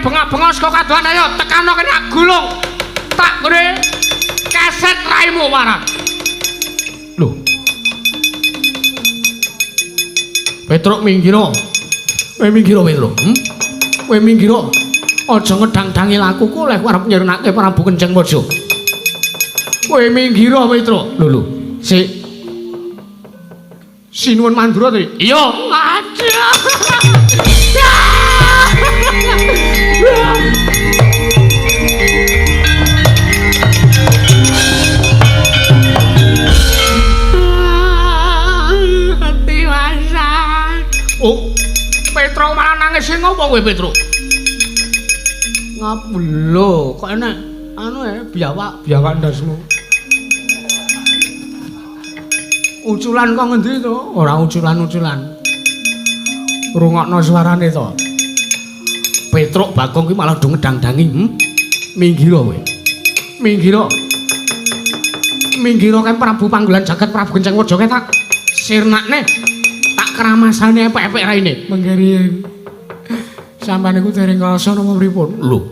bengak-bengok saka kadohan ayo tekano kene tak gulung. Tak ngene keset raimu waran. Lho. Petruk minggiro. Kowe minggiro Petruk. Kowe minggiro. Aja ngedang-dangi lakuku lek arep nyirnake Prabu Kenceng Waja. Kowe minggiro Petruk. Lho lho. Sik. Sinuwun Mandura to? Iya. Aduh. Ketiwasan. Oh, Petro malah nangis sing ngopo kowe Petro? Ngap lho, kok enek anu biawak, biawak ndasmu. Uculan kok ngendi to? Ora uculan-uculan. Rungokno suarane to. Petruk Bagong kuwi malah do ngedang-dangi, Minggiro kowe. Minggiro. Minggiro kae Prabu Panggulan Jagat Prabu Kenceng Waja kae tak sirnakne. Tak keramasane epek-epek raine. Menggiri. Sampeyan niku dereng krasa napa pripun? Lho.